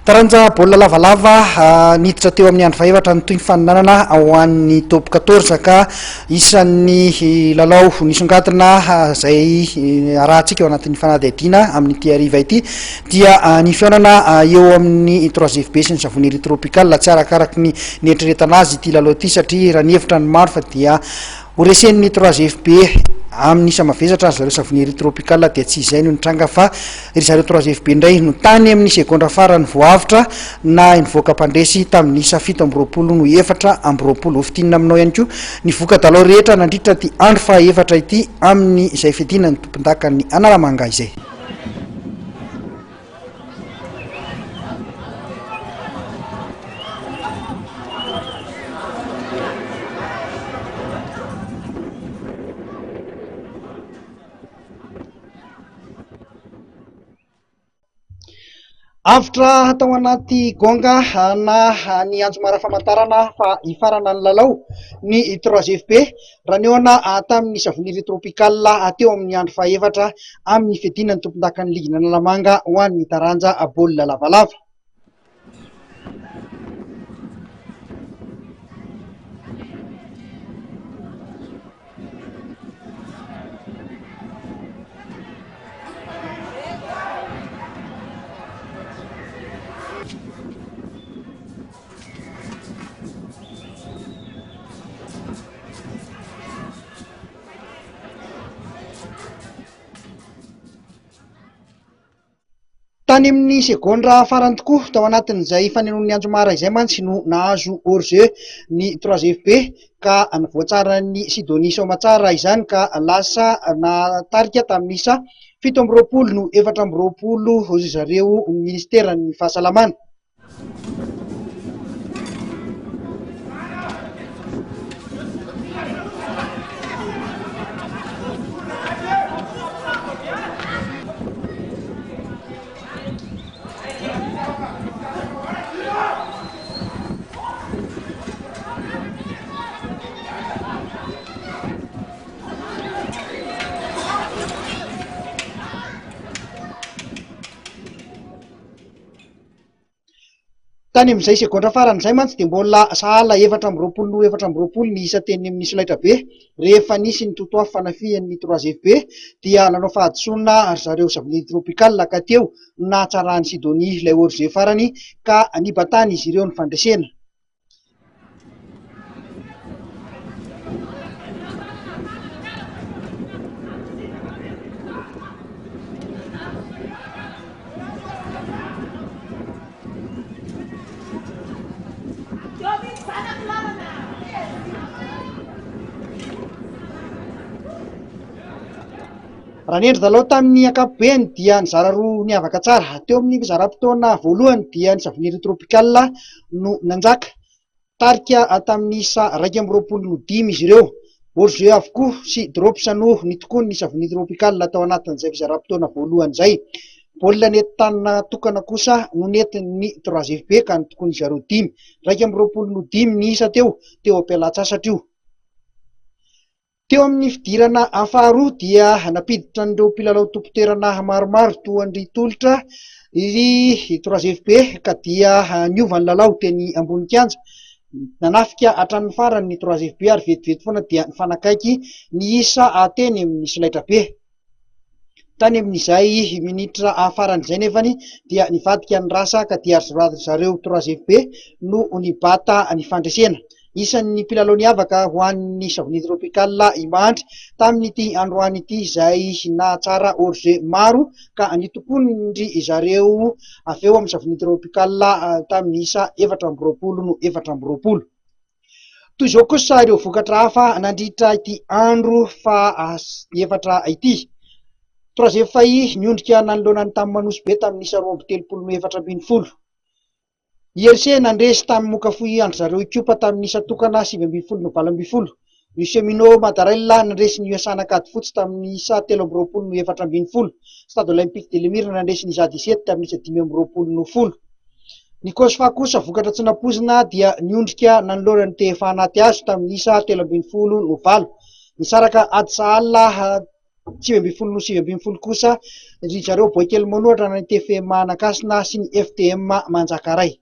Taranja baolina lavalava niditra teo amin'ny andro fahefatra nitohy ny faninanana ho an'ny top 14 ka isan'ny lalao nisongadina izay arahantsika ao anatin'ny fanadihadiana amin'ity hariva ity dia ny fihaonana eo amin'ny trois FB sy ny Savonnerie Tropicale. Tsy arakaraky ny nieritreretana azy ity lalao ity satria raha nihevitra ny maro fa dia Ho resen'ny trois FB amin'ny isa mavesatra ry zareo Savonnerie Tropicale dia tsy izay no nitranga fa ry zareo trois FB indray no tany amin'ny segondra farany voaavotra na nivoaka mpandresy tamin'ny isa 27 no 24. Ho fintinina aminao ihany koa ny voka-dalao rehetra nandritra ity andro faha-efatra ity amin'izay fiadiana ny tompondakan'ny Analamanga izay. Avotra tao anaty gonga na ny anjomara famantarana fa hifarana ny lalao ny trois FB Raha nihaona tamin'ny Savonnerie Tropicale teo amin'ny andro fahefatra amin'ny fiadiana ny tompondakan'ny ligin'Analamanga ho an'ny taranja baolina lavalava. Tany amin'ny segondra farany tokoa, tao anatin'izay fanenon'ny anjomara izay mantsy no nahazo hors-jeu ny trois FB ka voatsaran'ny Sidonie Soamatsara izany ka lasa natarika tamin'ny isa 27 no 24 ry zareo ministeran'ny fahasalamana. Tany amin'izay segondra farany izay mantsy dia mbola sahala 24 no 24 ny isa teny amin'ny solaitrabe rehefa nisy ny totoafo fanafihan'ny trois FB dia nanao fahadisoana ry zareo Savonnerie Tropicale ka teo no nahatsaran'i Sidonie ilay hors-jeu farany ka nibatan'izy ireo ny fandresena. Raha ny endri-dalao tamin'ny ankapobeny dia nizara roa niavaka tsara. Teo amin'ny fizaram-potoana voalohany dia ny Savonnerie Tropicale no nanjaka. Tarika tamin'ny isa 21 no dimy izy ireo. Hors jeu avokoa sy drops no nitokoan'ny Savonnerie Tropicale tao anatin'izay fizaram-potoana voalohany izay. Baolina nety tanana tokana kosa no nentin'ny trois FB ka nitokoan'izy ireo dimy. 21 no dimy ny isa teo, teo am-pialan-tsasatra io. Teo amin'ny fidirana faharoa dia nampiditra an'ireo mpilalao tompon-toerana maromaro toa an-dry Tolotra, ry Trois FB ka dia niova ny lalao teny ambony kianja. Nanafika hatramin'ny farany ny Trois FB ary vetivety foana dia nifanakaiky ny isa teny amin'ny solaitrabe. Tany amin'izay minitra farany izay nefany dia nivadika ny rasa ka dia ry zareo Trois FB no nibata ny fandresena. Isan'ny mpilalao niavaka ho an'ny Savony Tropical i Mahandry tamin'ity androany ity izay nahatsara hors-jeu maro ka nitokonin-dry zareo avy eo amin'ny Savony Tropical tamin'ny isa 24 no 24. Toy izao kosa ireo vokatra hafa nandritra ity andro faha efatra ity. Troisième failli niondrika nanoloana ny tamin'ny Manosy be tamin'ny isa 32 no 14. IRC nandresy tamin'ny Mokafohy an-dry zareo Ikopa tamin'ny isa tokana 19 no 18. Ny Cheminot Madarella nandresy ny USA Ankadifotsy tamin'ny isa 23 no 14. Stade Olympique de l'Emir nandresy ny ISA 17 tamin'ny isa 25 no 10. Ny Cosfa kosa vokatra tsy nampoizina dia niondrika nanoloana ny TFA anaty hazo tamin'ny isa 13 no 8. Nisaraka ady sahala. 19 no 19 kosa ry zareo Boaikely Manohatra na ny TFM Manankasina sy ny FTM Manjakaray.